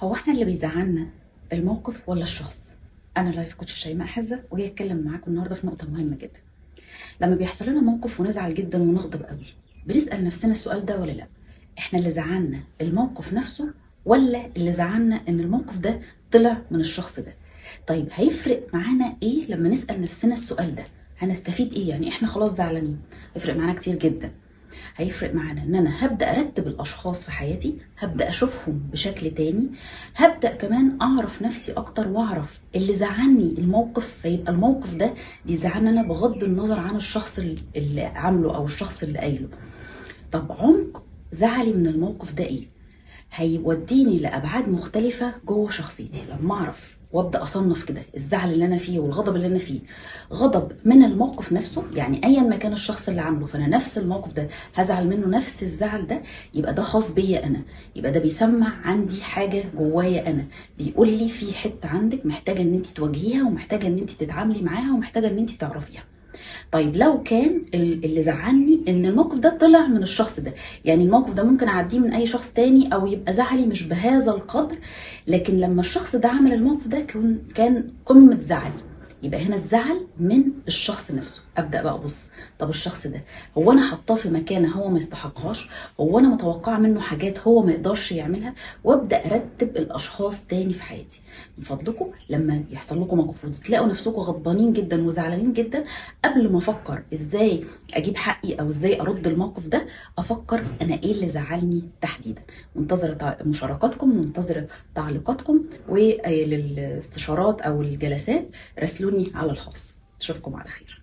هو احنا اللي بيزعلنا الموقف ولا الشخص؟ انا life coach شيماء حزه، وجاية اتكلم معاكم النهارده في نقطة مهمة جدا. لما بيحصل لنا موقف ونزعل جدا ونغضب قوي، بنسال نفسنا السؤال ده ولا لا؟ احنا اللي زعلنا الموقف نفسه ولا اللي زعلنا ان الموقف ده طلع من الشخص ده؟ طيب هيفرق معانا ايه لما نسال نفسنا السؤال ده؟ هنستفيد ايه؟ يعني احنا خلاص زعلانين، هيفرق معانا كتير جدا. هيفرق معانا ان انا هبدا ارتب الاشخاص في حياتي، هبدا اشوفهم بشكل تاني، هبدا كمان اعرف نفسي اكتر واعرف اللي زعلني الموقف، فيبقى الموقف ده بيزعلني انا بغض النظر عن الشخص اللي عامله او الشخص اللي قايله. طب عمق زعلي من الموقف ده ايه؟ هيوديني لابعاد مختلفة جوه شخصيتي لما اعرف وابدا اصنف كده الزعل اللي انا فيه والغضب اللي انا فيه، غضب من الموقف نفسه، يعني ايا ما كان الشخص اللي عامله فانا نفس الموقف ده هزعل منه نفس الزعل ده، يبقى ده خاص بيا انا، يبقى ده بيسمع عندي حاجة جوايا انا، بيقول لي في حتة عندك محتاجه ان انت تواجهيها ومحتاجة ان انت تتعاملي معاها ومحتاجة ان انت تعرفيها. طيب لو كان اللي زعلني ان الموقف ده طلع من الشخص ده، يعني الموقف ده ممكن اعديه من اي شخص تاني او يبقى زعلي مش بهذا القدر، لكن لما الشخص ده عمل الموقف ده كان قمة زعلي، يبقى هنا الزعل من الشخص نفسه. ابدا بقى ابص، طب الشخص ده هو انا حطاه في مكانه هو ما يستحقهاش؟ هو انا متوقعه منه حاجات هو ما يقدرش يعملها؟ وابدا ارتب الاشخاص تاني في حياتي. من فضلكم لما يحصل لكم موقف وتلاقوا نفسكم غضبانين جدا وزعلانين جدا، قبل ما افكر ازاي اجيب حقي او ازاي ارد الموقف ده، افكر انا ايه اللي زعلني تحديدا. منتظره مشاركاتكم، منتظره تعليقاتكم، وللاستشارات او الجلسات راسلوني على الخاص. اشوفكم على خير.